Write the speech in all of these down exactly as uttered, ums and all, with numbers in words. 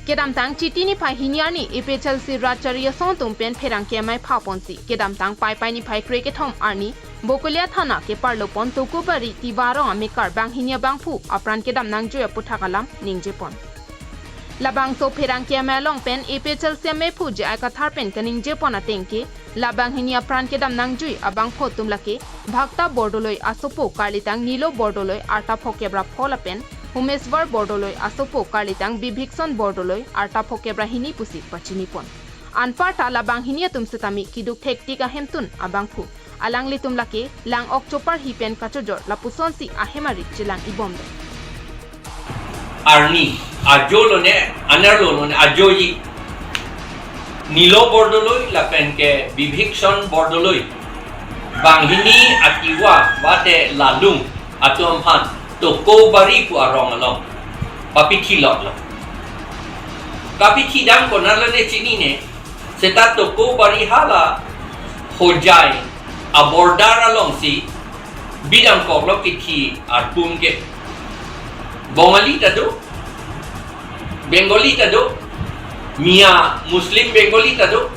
Kedamtang Chiti niphai hini arni A P H L C rat chari asong atum pen pherangke amei phaponsi, kedamtang Paipai niphai krekethom arni Bokolia thana keparlo pon Tokobari Tiwa arong amekar banghini abangphu apran kedam nangjui aputhak alam ningjepon. Labangso pherangke amei along pen A P H L C ameiphu J I Kathar pen kaningjepon atengke, la banghini apran kedam nangjui abangphu atum lake Bhakta Bordoloi asopo karlitang Nilo Bordoloi arta phokep ra pho lapen Humeswar Bordoloi asopo karlitang Bibhikson Bordoloi arta phokep ra hini pusi pachinipon. Anparta la banghini atum setame keduk thektik ahemtun abangphu. Alanglitum lake lang ok choparhi pen kachojor lapusonsi ahem arit chelang-ibomdet. Arni ajo lone, anerlo lone ajoji Nilo Bordoloi lapen ke Bibhikson Bordoloi banghini a-Tiwa mate Lalung atum aphan Tokobari pu arong along papithi loklo. Kapithi dam konat lone chinine, seta Tokobari hala Hojai a-border alongsi bidam koklo kithi arpum ke. Bongali ta do, Bengali ta do, Miya Muslim Bengali ta do,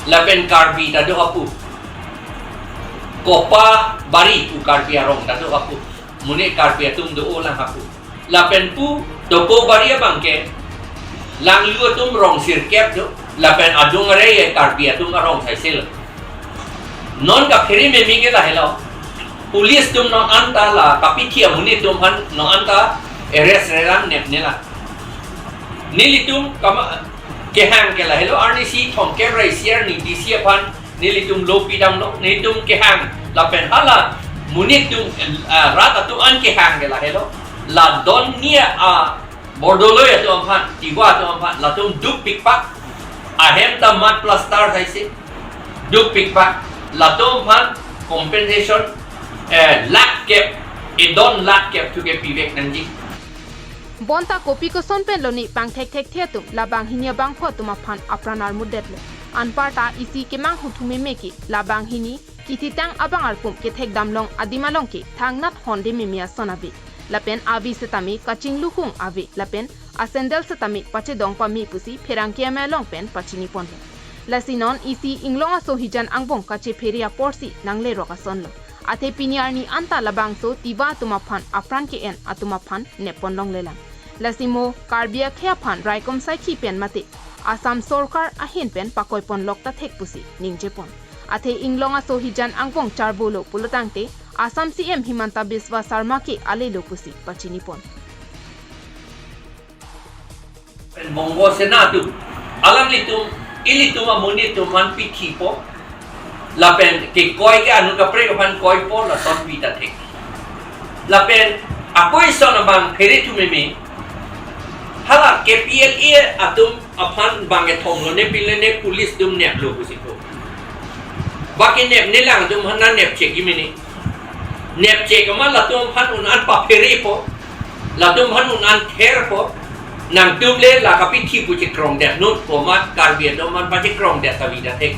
lapen Karbi ta do apu. Kopabari pu Karbi arong ta do apu. Mune Karbi atum do-o lang apu. Lapen pu Tokobari abangke langlu atum rong sirkep do, lapen adung are ye Karbi atum arong saisel. Non kaphere meme ke lahelo. Police atum non anta la kapithi amonit atum aphan non anta arrest relang nepne la. Nelitum kama kehang ke lahelo, arnisi thomkep ra isi arni D C aphan nelitum lo pidamlo, nelitum kehang lapen hala monit atum, ah, rat atum an kehang ke lahelo. La don ni a-Bordoloi atum aphan, Tiwa atum aphan, latum dukpikpak, ahem ta mud plaster saise, dukpikpak, latum aphan compensation, eh, lakh kep, edon lakh kep thu ke pivek nangji. Bonta kopi koson pen lone pangthekthekthe atum la banghini abangphu atum aphan apran armutdetlo. Anparta isi kemanghu thu meme ke la banghini kithitang abang arpum kethekdam long adim along ke thangnat honde meme ason ave. Lapen ave setame kachinglu kung ave lapen asandal setame pachedong pame pusi pherangke amei along pen pachiniponlo. Lasi non isi inglong aso hijan angbong kachephere aporsi nanglerok asonlo. Athe pini arni anta labangso Tiwa atum aphan apran ke-en atum aphan neppon longlelang. Lasi mo Karbi akhei aphan raikom saikhi pen mate Assam sorkar ahin pen pakoipon lokta thek pusi ningjepon. Athe inglong aso hijan angbong charbolo pulotangte Assam C M Himanta Biswa Sarma ke alelo pusi pachinipon. Pen Bongo Sena atum, alanglitum, ilitum amonit atum aphan pithipo, lapen kekoi ke anut kaprek aphan koipo, lason bita thek. Lapen ako ison abang phere thu meme, hala K P L A atum aphan bang kethom lone pin lone police atum neplo pusi ko. Baki nepnelang atum aphan nang nepchekji mene. Nepchek amat latum aphan un-an papherepo, latum aphan un-an therpo, nangtum le la kapithi pu chekrongdetnon, komat Karbi atum aphan pachekrongdet ta vida thek.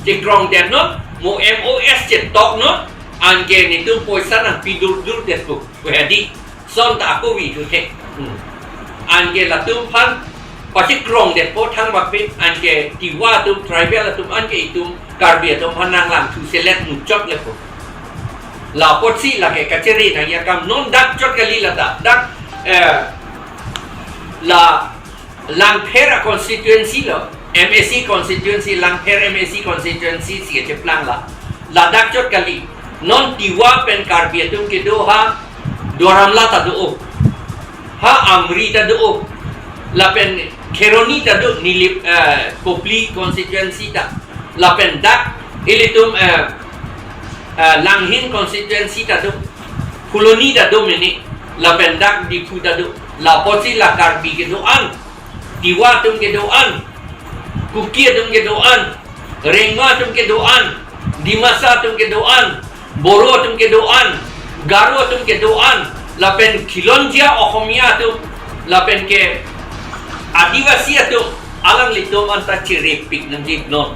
Chekrongdetnon, mo M O S chetoknon, anke netum poisa nangpi durdurdetpo, pu hedi. Son ta ako vi thu thek. Hmm. Anke latum aphan pachekrongdetpo thangbak pen, anke Tiwa atum, tribal atum, anke itum Karbi atum aphan nanglang thu selet muchot lepo. La apotsi lake kachere nangji akam non dak chot kali lata. Dak, eh, la Langpher a-constituency lo, M A C constituency, Langpher M A C constituency si kacheplang la. Ladak chot kali. Non Tiwa pen Karbi atum kedo ha Duaramla ta do-o. Ha Amri ta do-o. Lapen Kheroni ta do, Nilip, eh, Kopili constituency ta. Lapen dak ilitum, eh, eh, Langhin constituency ta do. Phuloni ta do mene. Lapen dak Diphu ta do. La apotsi la Karbi kedo-an. Tiwa atum kedo-an, Kuki atum kedo-an, Rengma atum kedo-an, Dimasa atum kedo-an, Boro atum kedo-an, Garo atum kedo-an, lapen Khilonjia Ohomia atum, lapen ke Adivasi atum, alanglitum anta cherepik nangji non.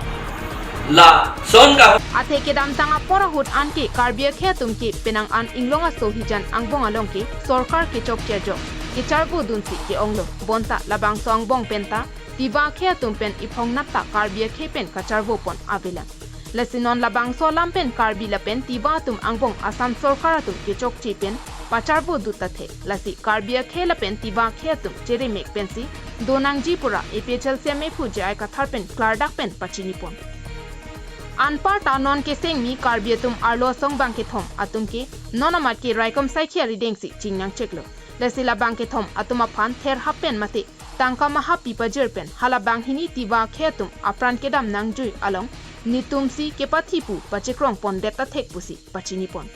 Lason ka Athe kedamtang apor ahut anke Karbi akhei atum ke penang an inglong aso hijan angbong along ke sorkar kechok cherjok. kecharvo dunsi ke-onglo. Bonta labangso angbong penta Tiwa akhei atum pen iphong natta Karbi akhei pen kacharvo pon avelang. Lasi non labangso alam pen Karbi lapen Tiwa atum angbong Assam sorkar atum kechokche pen pacharvo dut athe, lasi Karbi akhei lapen Tiwa akhei atum cheremek pensi donangji pura A P H L C amephu J I Kathar pen klardak pen pachini pon. Anparta non kesengmi Karbi atum arlo asong bangkethom atum ke non amat ke raikom saikhi arideng si chingnang cheklo. Lasi labangkethom atum aphan therhap pen mate tangka maha pi pajir pen hala banghini Tiwa akhei atum apran kedam nangjui along netum si kepathi pu pachekrong pondet athek pusi pachini pon.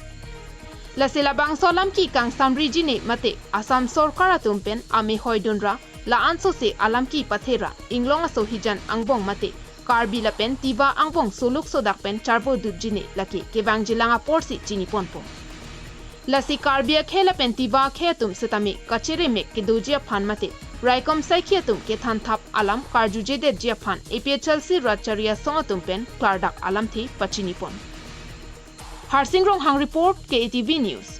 Lasi labangso alam ke kangsamriji ne mate Assam sorkar atum pen amehoi dunra la-an sose alam ke pathera inglong aso hijan angbong mate Karbi lapen Tiwa angbong soluk sodak pen charvo dutji ne lake kevangjilang apor si chini ponpo. Lasi Karbi akhei lapen Tiwa akhei atum setame kacheremek kedoji aphan mate raikom saikhi atum kethan thap alam karjujedetji aphan A P H L C rat chari asong atum pen klardak alamthe pachini pon. Harsing Ronghang report, K A T V News.